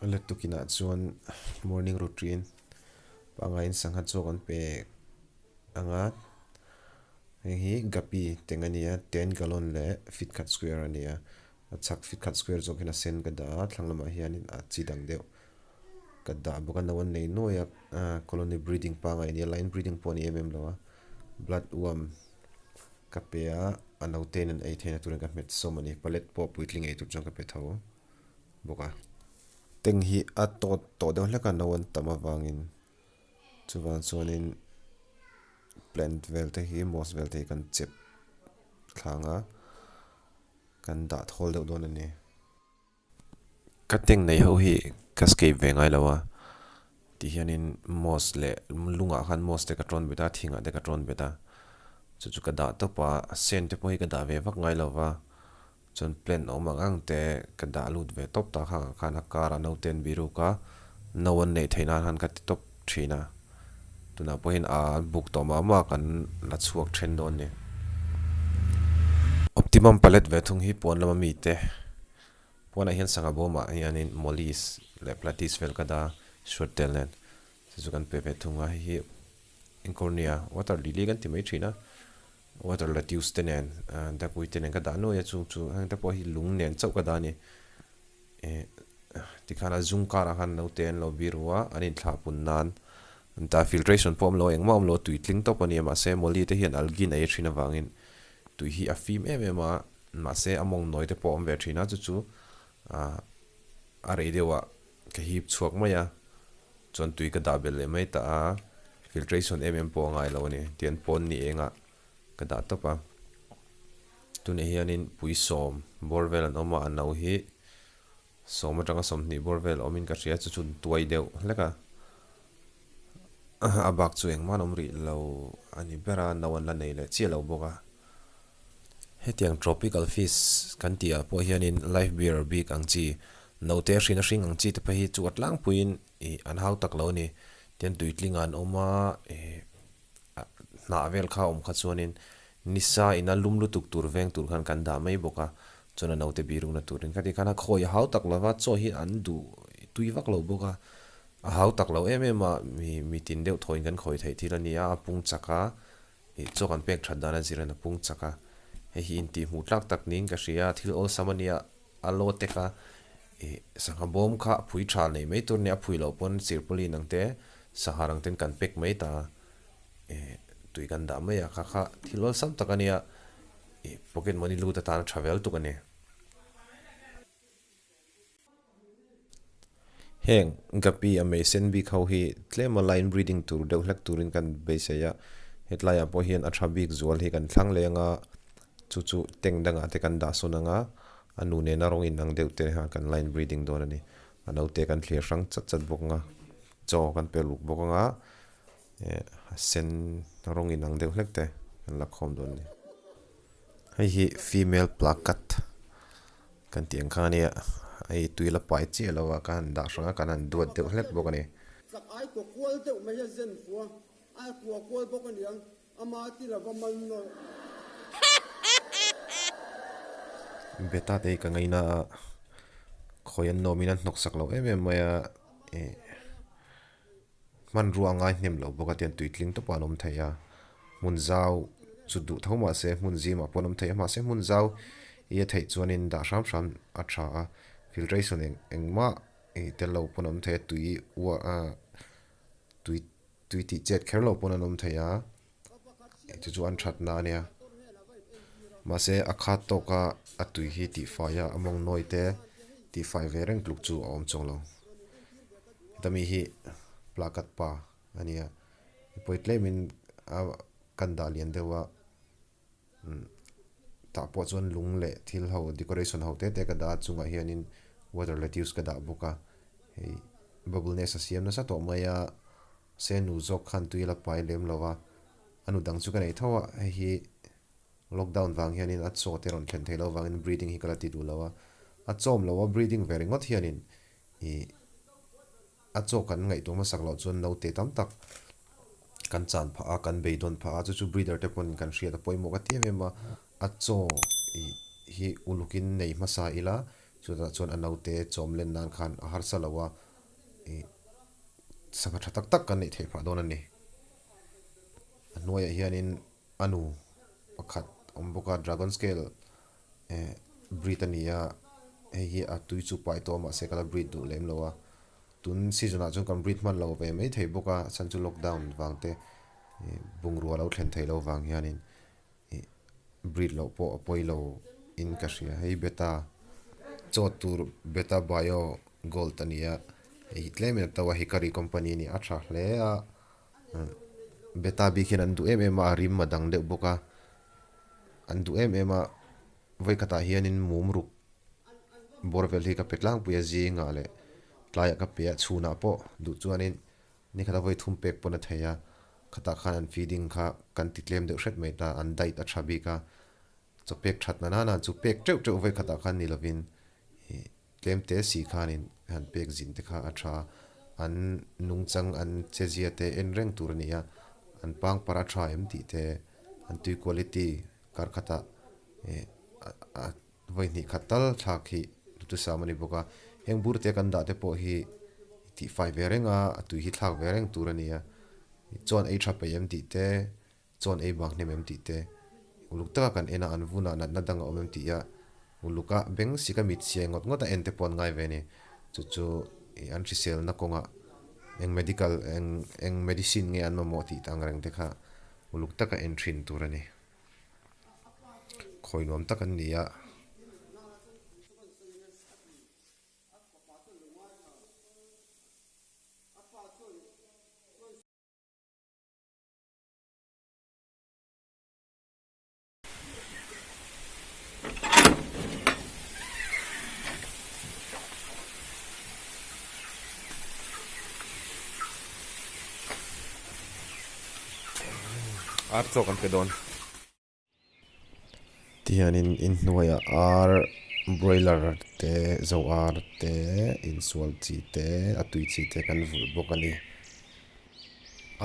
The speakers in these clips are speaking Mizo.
A let tukinah chuan morning routine pangaiin sangha chaw kan pe ang a, hei hi guppy tank a ni a, ten gallon leh feet khat square a ni a, a chhak feet khat square zawk hian a sen ka dah a, thlang lamah hianin a chi dang deuh ka dah bawk a, no an nei nuai a, colony breeding pangai a ni a, line breeding pawh a ni em em lo a, blood worm ka pe a, a naute in an ei theihna turin ka hmet sawm a ni, pallet pawh puitling ei tur chuan ka pe tho bawk a. Tank hi a tawt tawh deuh hlek a no an tam avangin chuvang chuanin plant vel te hi moss vel te hi kan chep thlang a kan dah thawl deuh dawn a ni. Ka tank nei ho hi ka scape ve ngai lo a ti hianin moss leh lungah khan moss te ka tawn bet a thingah te ka tawn bet a chu chu ka dah tawp a sand te pawh hi ka dah ve vak ngai lo va. Chuan plant awm ang ang te ka dah lut ve tawp ta khang ah khan a car a naute an biruk a, no an neih theih nan khan ka ti tawp thin a, tunah pawhin a buk tawh mah mah kan la chhuak then dawn ni. Optimum pallet ve thung hi puan lama mite puanah hian sangha bawmah hianin mollies leh platies vel ka dah suat tel nen chu chu kan pe ve thung a, hei hi Incornia water lily kan ti mai thin a. Water lettuce te nen duckweed te nen ka dah nuai a chung chu heng te pawh hi lung nen chauh ka dah a ni eh tikhan a zung karah khan naute an lo biru a an inthlah pun nan an ta filtration pawh a awm lo a engmah a awm lo a tui tling tawp a ni a mahse molly te hian algae in a ei thin avangin tui hi a fim em em a mahse a mawng nawi te pawh a awm ve thin a chu chu ah a rei deuh ah ka hip chhuak mai a chuan tui ka dah belh leh mai ta a filtration em em pawh a ngai lo a ni tian pawn ni engah ka dah tawp a tunah hianin pui sawm bawr vel an awm a a no hi sawm atanga sawmhnih bawr vel awmin ka hria chu chu tuai deuh hlek a a bak chu engmah an awm rih lo a ni ber a no an la nei leh chiah lo bawk a. Hetiang tropical fish kan tih ah pawh hianin live bearer bik ang chi, naute a hrin a hring ang chi te phei hi chu a tlangpuiin ih an hau tak lo a ni. Tian tuitling ah an awm a, ih hnah vel kha a awm kha chuanin nisa ina lum lutuk tur veng tur khan kan dah mai bawk a, chuan a naute birukna turin khati khan a khawi a hau tak lo va, chaw hi an duh tui vak lo bawk a, a hau tak lo em em a, mi tin deuh thawiin kan khawi theih thil a ni a, a pung chak a. Ih chaw kan pek that dan a zir in a pung chak a, hei hi intih hmuh tlak tak niin ka hria a, thil awlsam a nia a law tek a, ih sangha bawm kha a phui tha nei mai tur a nia, a phui loh pawn sirpawlin ang te sangha rang ten kan pek mai ta a, ih tui kan dah mai a, kha kha thil awlsam tak a nia, ih pocket money lut atan a tha vel tuk a ni. Heng Gapi a mei sen bik ho hi tlema line breeding tur deuh hlek turin kan beisei a, hetlaiah pawh hian a tha bik zual hi kan thlang leh anga chu chu tank dangah te kan dah sawn anga a nu nena rawng inang deuh te kha kan line breeding dawn a ni. A naute kan thlir hrang chat chat bawk anga chaw kan pe ruk bawk anga eh a sen rawng inang deuh hlek te kan la khawm dawn a ni. Hei hi female plakat kan tih ang kha ania hei tui la pai chiah lo a ka han dah hrang a kan han duat deuh hlek bawk a ni. Chak ai kua kual deuh mai a zen fua ai kua kual bawk a niang ama ti lova mal nawlh. Beta te hi ka ngaina a khawi an nawmin an hnawk sak lo em em mai a ih Hmanrua a ngai hnem lo bawk a tiang tuitling tawpah an awm thei a, hmun zau chu duh tho mah se hmun zimah pawh an awm thei a, mahse hmun zau i a theih chuanin dah hram hram a tha a, filtration eng engmah ih tel lo pawn an awm thei a, tui uar ah tui tui tih chet kher lo pawn an awm thei a, chu chu an thatna a nia. Mahse a khat tawka a tui hi tihfai a, a mawng nawi te tihfai ve reng tluk chu a awm chuang lo. Heta mi hi plakat pa a nia, pawi tlemin a kan dah lian deuh a, tah pawh chuan lung leh thil ho decoration ho te te ka dah a chungah hianin water lettuce ka dah bawk a, hei bubble nest a siam nasa tawh mai a, senu zawk khan tui a la pai lem lo a, a nu dang chu ka nei tho a, hei hi lockdown vang hianin a chaw te rawn thlen theih loh avangin breeding hi ka la ti duh lo a, a chawm lo a breeding ve ringawt hianin Ih, a chaw kan ngaihtuah hmasak loh chuan naute tam tak kan chan phah a, kan beidawn phah a, chu chu breeder te pawhin kan hriat a pawimawh ka ti em em a, a chaw ih hi ulukin nei hmasa ila Chutah chuan a naute chawm len nan khan a harsa lo a, ih sangha tha tak tak kan neih theih phah dawn a ni. A hnuaiah hianin a nu pakhat a awm bawk a, dragon scale eh breed a ni a, hei hi a tui chu pai tawh a mahse ka la breed duh lem lo a, tun season ah chuan kan breed hman lo ve mai thei bawk a, a chhan chu lockdown vang te ih bungrua lo thlen theih loh vang hianin ih breed loh pawh a pawi lo in ka hria, hei beta chaw tur beta bio gold a ni a, hei hi tlem in a to a hikari company a ni a tha hle a. Beta bik hian an duh em em a, a rim a dang deuh bawk a, an duh em em a, vawikhatah hianin mum ruk bawr vel hi ka pe tlangpui a zingah leh tlaiah ka pe a, chhunah pawh duh chuanin nikhata vawi thum pek pawn a thei a, khatah khan an feeding kha kan ti tlem deuh hret mai ta, an diet a tha bik a, chaw pek that na nana chu pek teuh teuh vawikhatah khan ni lovin ih. Tlem te si khanin han pek zin te kha a tha. An nungchang an chezia te en reng tur a ni a, an pangpar a tha em tih te, an tui quality kar khatah eh a vawi hnih khat tal thlak hi duhthusam a ni bawk a. Heng bur te kan dah te pawh hi tihfai ve reng a, a tui hi thlak ve reng tur a ni a. Chuan ei tha peih em tih te, Chuan ei bang hnem em tih te, uluk taka kan en a, an vunah natna dang a awm em tih a, uluk a beng sik a mit siai ngawt ngawt a en te pawh an ngai ve a ni. Chu chu ih an hriselna kawngah eng medical eng eng medicine nge an mamawh tih ang reng te kha uluk taka en thin tur a ni. Khawi nuam tak an ni a. Ar chaw kan pe dawn. Tihianin inhnuaiah ar broiler te zo ar te insual chi te a tui chi te kan vulh bawk a ni.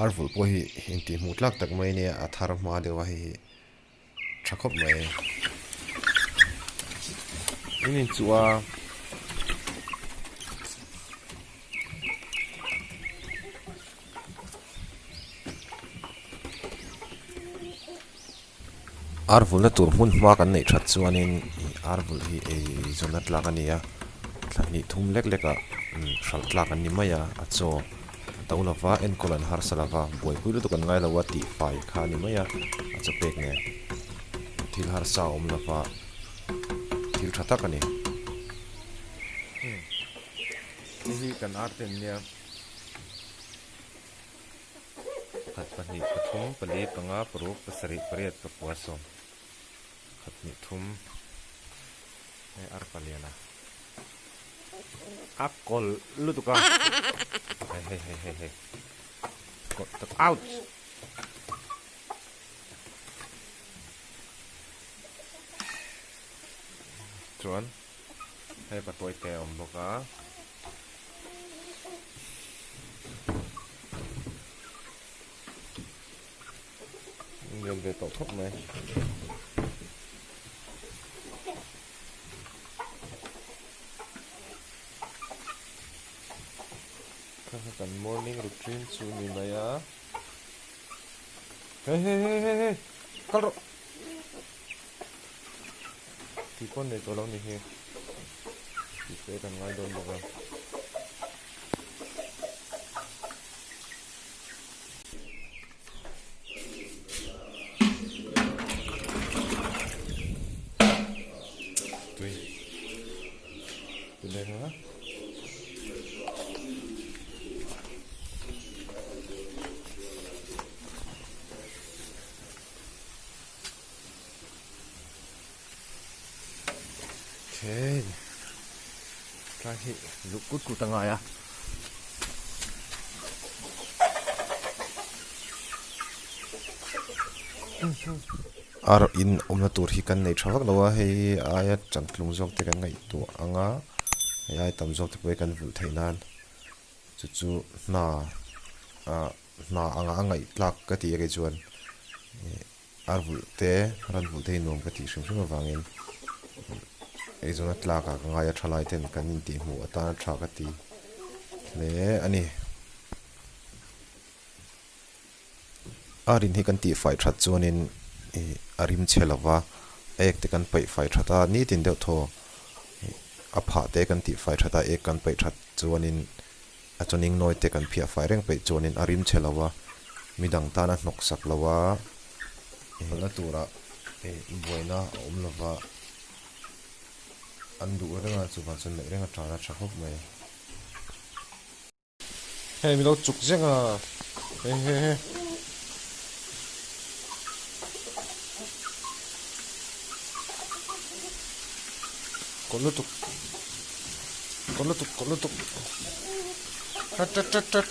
Ar vulh pawh hi intih hmuh tlak tak mai ania a thar hma deuh a hei hi tha khawp mai. In inchuh a. Ar vulhna tur hmun hma kan neih that chuanin ar vulh hi ei zawnna tlak a ni a, thla hnih thum lek lek ah hralh tlak an ni mai a, a chaw a to lova enkawl an harsa lova buaipui lutuk an ngai lo a tih fai kha a ni mai a, a chaw pek nen thil harsa a awm lova thil tha tak a ni. Hei hi kan ar te an nia. Pakhat pahnih pathum pali panga paruk pasarih pariat pakua sawm khat hnih thum hei arpa lian a a kawlh lutuk a hei hei hei hei hei kawlh tak ouch chuan hei patuai te a awm bawk a. Lian ve tawh khawp mai. Kha kha kan morning routine chu ni mai a. Hey hey hey hey hey kal rawh. Tih pawn nei tawh lo ni hi. Tih fe kan ngai dawn bawk a. Tui. Tui leh ha. Okay. Tlai hi luh kut kut a ngai a. Ar in awmna tur hi kan nei tha vak lo a, hei aia changtlung zawk te kan ngaihtuah ang a, hei aia tam zawk te pawh hi kan vulh theih nan chu chu hna ah hna anga a ngaih tlak ka ti a kei chuan ih ar vulh te ran vulh te hi nuam ka tih hrim hrim avangin. Eizawn a tlak ah ka ngai a thalai ten kan intih hmuh atan a tha ka ti hle a ni. A rin hi kan tih fai that chuanin ih a rim chhe lo va, a ek te kan paih fai that a, nitin deuh thaw ih a phah te kan tih fai that a, ek kan paih that chuanin a chawning nawi te kan phiah fai reng peih chuanin a rim chhe lo va, midang tan a hnawk sak lo a, ih tura ih buaina a awm lo va. An duh reng a, chuvang chuan neih reng a tan a tha khawp mai. Hei mi lo chuk zeng a, he he he. Kawlh lutuk, kawlh lutuk, kawlh lutuk. Tat tat tat tat.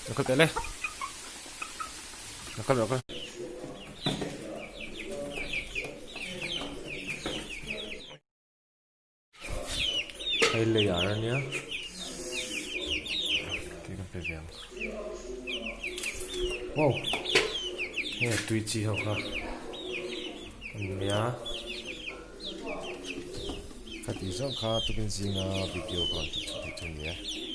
Lo kal teh le. Lo kal lo kal. Hei layer a nia tui kan pe ve ang wow hei a tui chi ho kha a nia kha tih zawng kha tukin zinga video ka rawn tih chhuah theih chu a ni e.